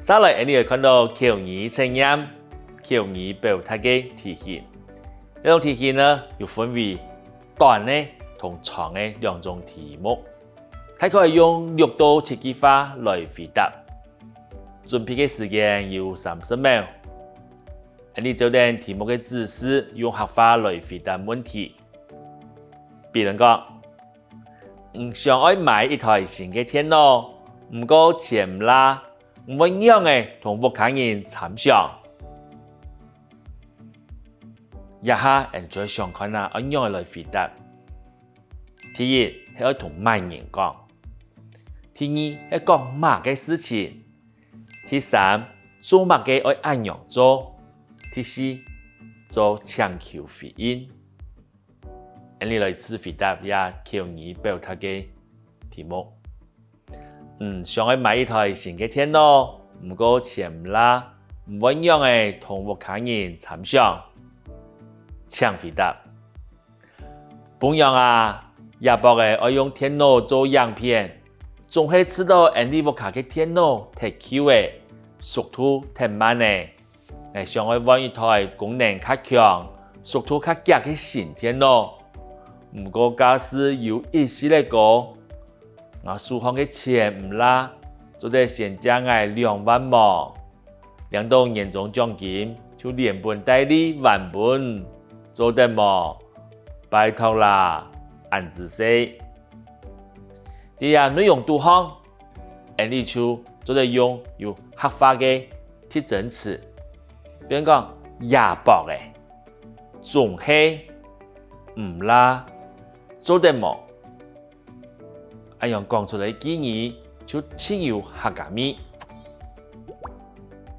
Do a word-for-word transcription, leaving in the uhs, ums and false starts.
續來，𠊎俚會看著口語測驗、口語表達个題型。這種題型呢，有分為短个同長个兩種題目，大概用六到七句話來回答。準備个時間有三十秒。𠊎俚照等題目个指示，用客話來回答問題。比論講，你想愛買一台新个電腦，毋過錢毋罅，你會仰仔同屋下人參詳？這下𠊎俚再想看啊，愛仰仔來回答。第一，係愛同麼人講？第二，係講麼个事情？第三，做麼个愛恁樣做？第四，做請求回應。𠊎俚來試回答這口語表達个題目。你想愛買一台新个電腦，毋過錢毋罅，你會仰仔同屋下人參詳？請回答。餔娘啊，這駁仔愛用電腦做影片，總係試著𠊎俚屋下个電腦忒舊了，速度忒慢了。 𠊎想愛換一台功能較強、速度較遽个新電腦，毋過價數有一息仔高。𠊎手項个錢毋罅，做得先借𠊎兩萬無？領著年終獎金就連本帶利還分，做得無？拜託啦，恁仔細。在這內容肚項，𠊎俚就做得用有客話个特徵詞，比論講這駁仔、總係、毋罅、做得無。恁樣講出來个句語就盡有客家味。